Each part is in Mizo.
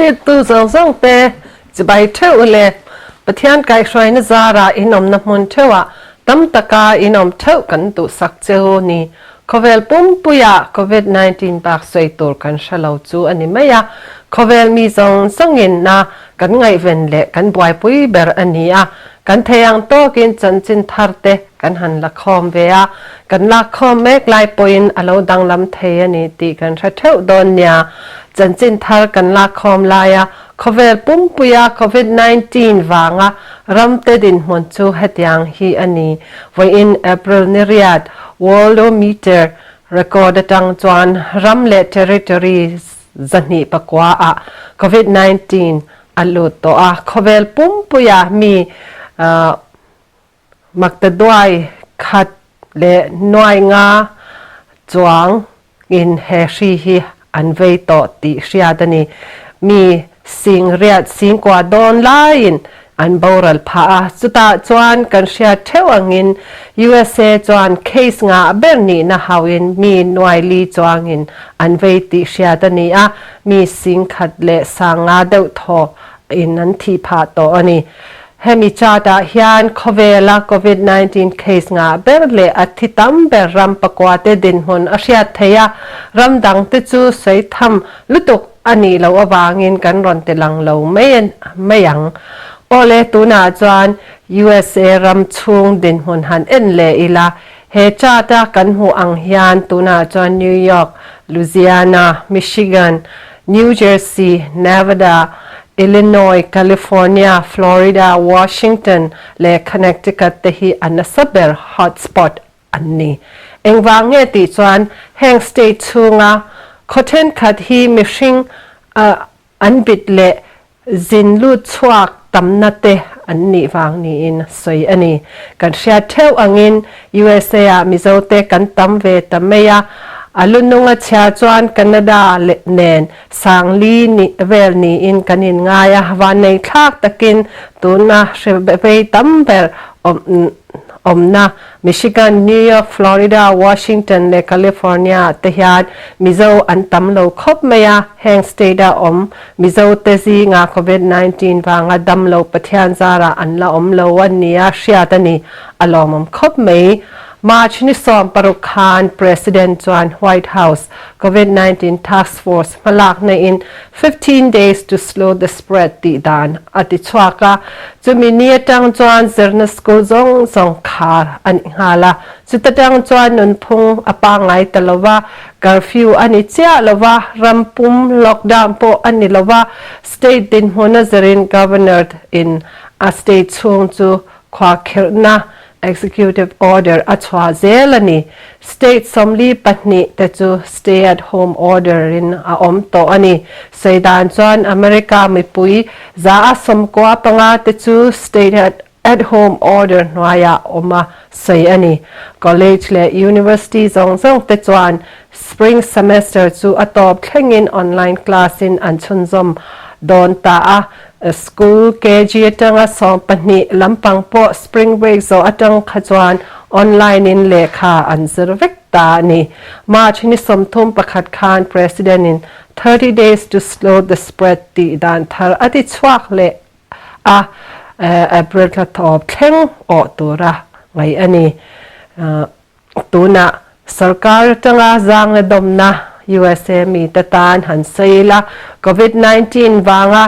Thiltu zawng zawng te chibai theuh u le. Pathian kaihhruaina zarah in awmna hmun theuhah tam taka in awm theuh kan duhsak che u ni. Khawvel pumpuiah Covid 19 bak sawi tur kan hre lo chu a ni mai a. Khawvel mi zawng zawngin na kan ngaihven leh kan buaipui ber a ni a. Kan thei ang tawkin chanchin thar te kan han la khawm ve a, kan lak khawm mek lai pawhin a lo danglam thei a ni tih kan hre theuh dawn nia. Chanchin thar kan lak khawm laia khawvel pumpuia Covid 19 vanga ramte dinhmun chu hetiang hi a ni. Vawiin April ni riat Worldometer record atang chuan ram leh territory 209 ah Covid 19 a lut tawh a, khawvel pumpuia mi maktaduai khat leh nuai nga chuang in he hri hi an vei tawh tih hriat a ni. Mi sing riat singkua dawn laiin an boral phah a, chutah chuan kan hriat theuh angin USA chuan case ngah ber nihna hauhin mi nuai li chuangin an vei tih hriat a ni a, mi singkhat leh sanga deuh thaw in an thih phah tawh a ni. Hemi chart ah hian khawvela Covid 19 case ngah ber leh a thi tam ber ram pakua te dinhmun a hriat theih a, ram dang te chu sawi tham lutuk a nih loh avangin kan rawn ti lang lo mai mai ang. Awle tunah chuan USA ram chhung dinhmun han en leh ila, he chart a kan hmuh ang hian tunah chuan New York, Louisiana, Michigan, New Jersey, Nevada, Illinois, California, Florida, Washington leh Connecticut te hi a nasa ber hotspot an ni. Engvang nge tih chuan heng state chhunga khaw thenkhat hi mihring an bit leh zin lut chhuak tamna te an nih vang niin sawi a ni. Kan hriat theuh angin USA ah Mizo te kan tam ve ta mai a, a lununga chhia chuan Canada nen Sangli ni vel niin kan inngai a, vannei thlak takin tuna hre vei tam ber awm awmna Michigan, New York, Florida, Washington leh California te hian Mizo an tam lo khawp mai a, heng state a awm Mizo te zinga Covid 19 vanga dam lo Pathian zarah an la awm lo a nia hriat a ni, a lawmawm khawp mai. March ni 16 khan President chuan White House Covid 19 Task Force hmalakna in 15 days to slow the spread tih dan a ti chhuak a, chumi ni atang chuan zirna school zawng zawng khar a ni nghal a, chuta tang chuan nunphung a pangngai ta lo va, curfew a ni chiah lo va, ram pum lockdown pawh a ni lo va, state dinhmun a zirin Governor in a state chhung chu khuakhirhna Executive Order a chhuah zel a ni. State 42 te chu Stay at Home Order in a awm tawh a ni. Sawi dan chuan America mipui 95% te chu Stay at Home Order hnuaiah awm a sawi a ni. College leh University zawng zawng te chuan Spring Semester chu a tawp thlengin online class in an chhunzawm dawn ta a. School KG atanga 12 lampang pawh spring break zawh atang kha chuan online in lehkha an zir vek ta a ni. March ni 31 khan President in 30 days to slow the spread tih dan thar a ti chhuak leh a, April thla tawp thleng awh tura ngaih a ni. Tunah sorkar atanga zangna dawmna USA mite tan han sawi ila, Covid 19 vanga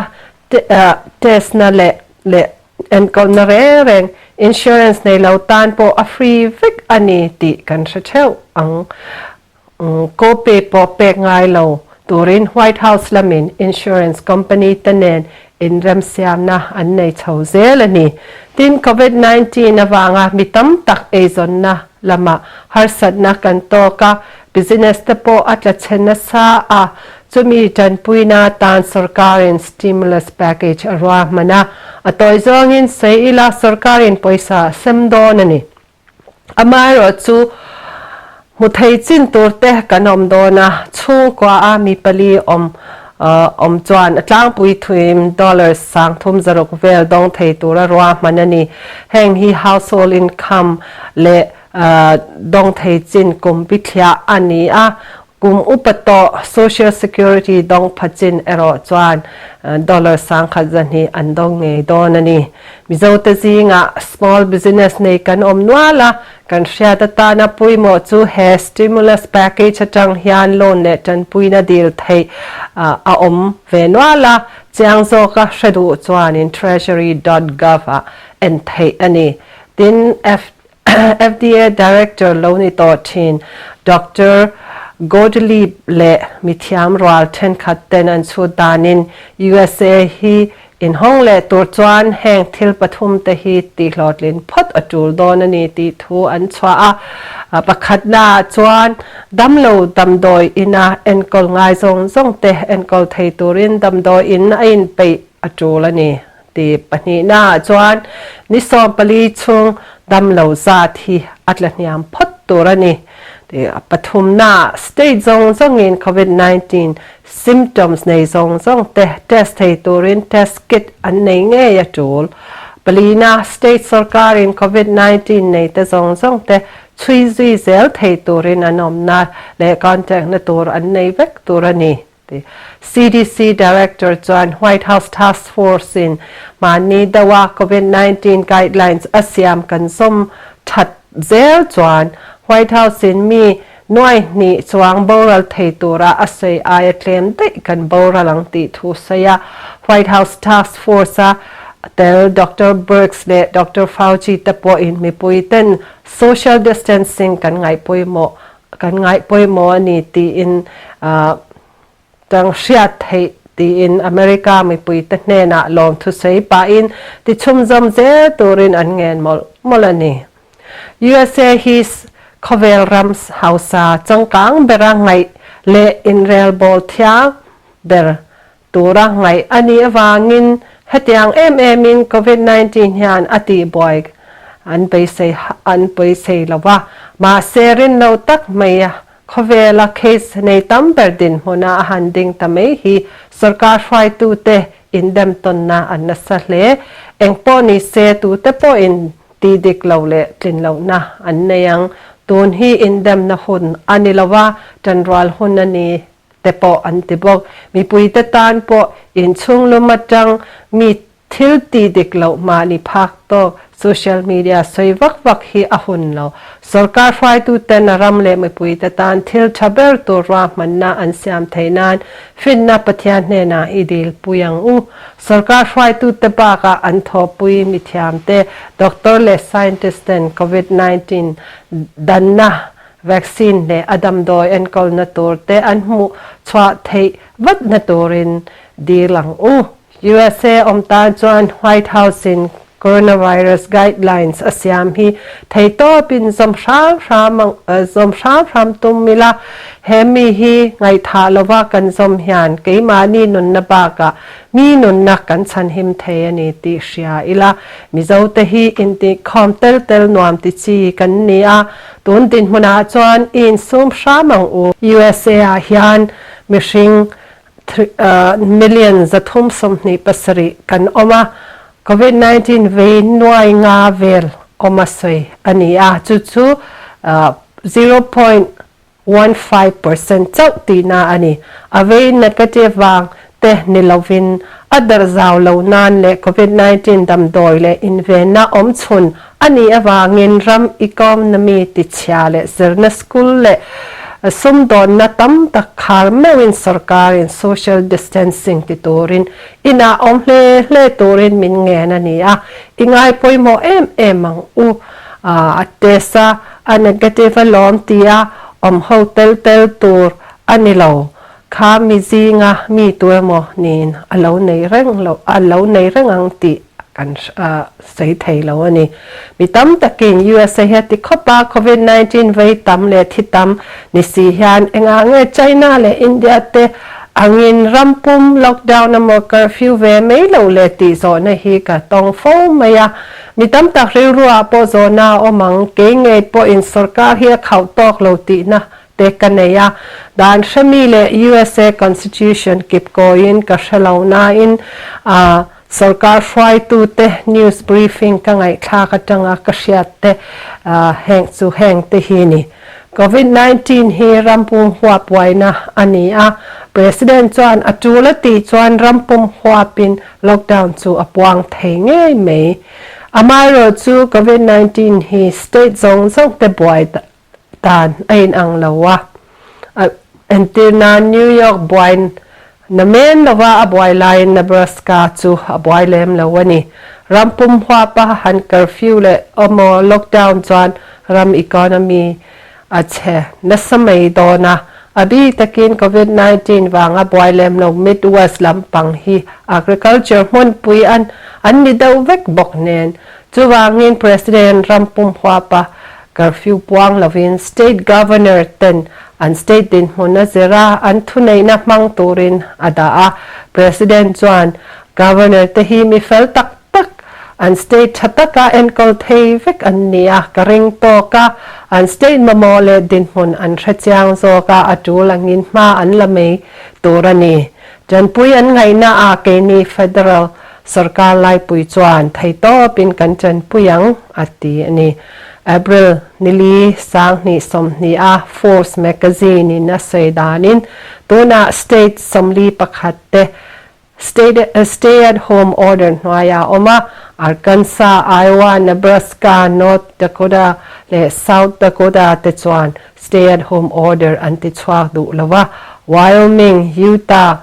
test na leh leh enkawlna reng reng insurance nei lo tan pawh a free vek a ni tih kan hre theuh ang. Copay pawh pek ngai lo turin White House lamin insurance company te nen inremsiamna an nei chho zel a ni. Tin, Covid 19 avanga mi tam tak eizawnna lamah harsatna kan tawk a, business te pawh a tla chhe nasa a, chumi tanpuina tan sorkarin stimulus package a ruahman a, a tawi zawngin sawi ila sorkarin pawisa a sem dawn a ni. Amaherawhchu hmu thei chin tur te kan awm dawn a, chhungkua a mi pali awm awm chuan a tlangpui thuim dollars 3,600 vel dawng thei tura ruahman a ni. Heng hi household income leh dawng thei chin kum bithliah a ni a. Kum upa tawh Social Security dawng pha chin erawh chuan dollar 10,000 zahnih an dawng ngei dawn a ni. Mizote zingah small business nei kan awm nual a, kan hriat atana pawimawh chu he stimulus package atang hian loan leh tanpuina dil theih a awm ve nual a, chiang zawka hre duh chuanin treasury dot gov ah en theih a ni. Tin, FDA Director lo ni tawh thin Doctor Gottlieb leh mithiam rual thenkhat ten an chhut danin USA hi inhawng leh tur chuan heng thil pathum te hi tihhlawhtlin phawt a tul dawn a ni tih thu an chhuah a. Pakhatna ah chuan damlo damdawi ina enkawl ngai zawng zawng te enkawl thei turin damdawi in a inpeih a tul a ni. Ti pahnihnaah chuan ni 14 chhung damlo zat hi a tla hniam phawt tur a ni. Ti pathumnaah state zawng zawngin Covid 19 symptoms nei zawng zawng te test thei turin test kit an nei ngei a tul. Palina state sorkarin Covid 19 nei te zawng zawng te chhui zui zel thei turin an awmna leh contact na tur an nei vek tur a ni. CDC Director chuan White House Task Force in mahni deuha Covid 19 guidelines a siam kan zawm that zel chuan White House in mi nuai hnih chuang boral thei tura a sawi aia tlem daih kan boral ang tih thu sawi a. White House Task Force a tel Doctor Birx leh Doctor Fauci te pawhin mipui ten social distancing kan ngaihpawimawh Kan ngaih pawimawh a ni tiin tang hriat theih tiin America mipuite hnenah lawmthu sawi pahin tichhumzawm zel turin an ngen mawlh mawlh a ni. USA hi khawvel ram hausa changkang bera ngaih leh inrelbawl thiang ber tura ngaih a nih avangin hetiang em emin Covid 19 hian a tihbuai an beisei an beisei lo va. Mahse rinlo tak mai a khawvela case nei tam ber dinhmuna a han ding ta mai hi sorkar hruaitute indemtawnna an nasa hle. Engpawh ni se tute pawhin tih dik lo leh tlin lohna an nei ang. Tun hi indemna hun a ni lo va, tanrual hun a ni te pawh an ti bawk. Mipuite tan pawh inchhung lum atang mi thil tih dik loh mahni phak tawk social media sawi vak vak hi a hun lo. Sorkar hruaituten a ram leh mipuite tan thil tha ber tur ruahmanna an siam theih nan finna Pathian hnenah i dil pui ang u. Sorkar hruaitute bakah an thawhpui mithiamte, doctor leh scientist ten Covid 19 danna Vaccine leh a damdawi enkawlna tur te an hmuh chhuah theih vatna turin dil ang u. USA awm tan chuan White House in coronavirus guidelines a siam hi theitawpin zawm hram hram ang zawm hram hram tum ila, he mi hi ngaihthah lova kan zawm hian keimahni nunna bakah Mi nunna kan chhanhim thei a ni tih hria ila, Mizote hi intihkhawm tel tel nuam ti chi kan ni a, tun dinhmunah chuan i insum hram ang u. USA ah hian mihring million 327 kan awm a, Covid 19 vei nuai nga vel awm a sawi a ni a, chu chu zero point 15% chauh tihna a ni. A vei negative vang te ni lovin a darh zau lo nan leh Covid 19 damdawi leh invenna awm chhun a nih avangin ram economy tichhia leh zirna school leh sumdawnna tam tak khar meuhin sorkarin social distancing ti turin inah awm hle hle turin min ngen a ni a, i ngai pawimawh em em ang u. A test a, a negative a lawm tia awm ho tel tel tur a ni lo. Kha mi zinga mi tu emaw niin a lo nei reng lo, a lo nei reng ang tih kan sawi thei lo a ni. Mi tam takin USA hi a ti khawp a, Covid 19 vei tam leh thi tam ni si hian engah nge China leh India te angin ram pum lockdown emaw curfew ve mai lo le tih zawhna hi ka tawng fo mai a. Mi tam tak rilruah pawh zawhna a awm ang, kei ngei pawhin sorkar hi a khauh tawk lo tihna te ka nei a. Dan hremi leh USA Constitution kip kawiin ka hre lo nain sorkar hruaitute news briefing ka ngaihthlak atanga ka hriat te heng chu heng te hi ni. Covid 19 hi ram pum huap buaina a ni a, President chuan a tul a tih chuan ram pum huapin lockdown chu a puang thei ngei mai. Amaherawhchu Covid 19 hi state zawng zawng te buai dan a inang lo a, entir nan New York buai na men lova a buai laiin Nebraska chu a buai lem lo a ni. Ram pum huapa han curfew leh emaw lockdown chuan ram economy a chhe nasa mai dawn a, a bik takin Covid 19 vanga buai lem lo Midwest lampang hi agriculture hmunpui an an ni deuh vek bawk nen. Chuvangin President ram pum huapa Curfew puang lovin State Governor ten an state dinhmun a zir a, an thuneihna hmang turin a dah a. President chuan Governor te hi mi fel tak tak, an state tha taka enkawl thei vek an ni a, ka ring tawk a, an state mamawh leh dinhmun an hre chiang zawk a, a tul angin hma an la mai tur a ni. Tanpui an ngaihna ah keini Federal Sorkar laipui chuan theitawpin kan tanpui ang, a ti a ni. April nili 2020 a Forbes magazine in a sawi danin tunah state 41 te state stay at home order hnuaiah a awm a, Arkansas, Iowa, Nebraska, North Dakota leh South Dakota te chuan stay at home order an ti chhuak duh lo a, Wyoming, Utah,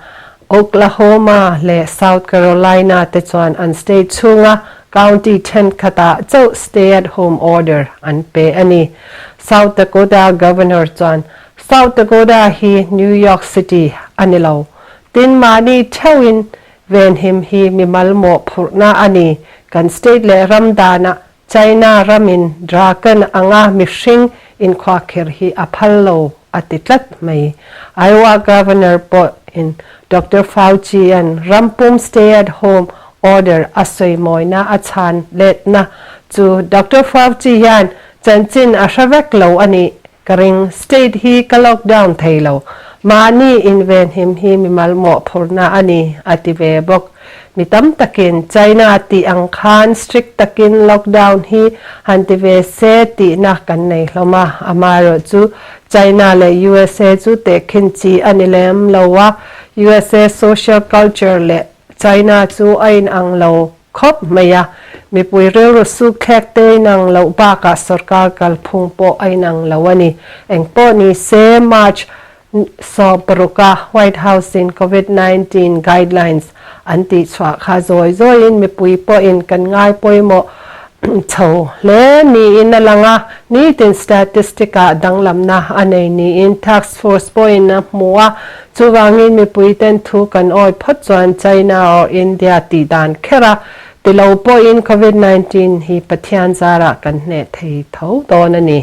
Oklahoma leh South Carolina te chuan an state chhunga county thenkhatah chauh stay at home order an pe a ni. South Dakota Governor chuan South Dakota hi New York City a ni lo. Tin, mahni theuhin venhim hi mimal mawhphurhna a ni. Kan state leh ram danah China ramin dragon anga mihring inkhuakhir hi a phal lo a ti tlat mai. Iowa Governor pawhin Doctor Fauci-a'n rampum stay at home order a sawimawina a chhan letna chu Doctor Fauci hian chanchin a hre vek lo a nih ka ring. State hi ka lockdown thei lo. Mahni invenhim hi mimal mawhphurhna a ni, a ti ve bawk. Mi tam takin China tih ang khan strict takin lockdown hi han ti ve se tihna kan nei hlawm a, amaherawhchu China leh usa chu tehkhin chi a ni lem lo a, usa social culture leh China chu a inang lo khawp mai a, mipui rilru sukthlek te inang loh bakah sorkar kalphung pawh a inang lo a ni. Engpawh ni se March 16 a White House in Covid 19 guidelines an tih chhuah kha zawi zawiin mipui pawhin kan ngai pawimawh chho hle niin a lang a, nitin statistic ah danglamna a nei niin Task Force pawhin a hmu a, chuvangin mipui ten thu kan awi phawt chuan China or India tih dan kher a tilo pawhin Covid 19 hi Pathian zarah kan hneh thei tho dawn a ni.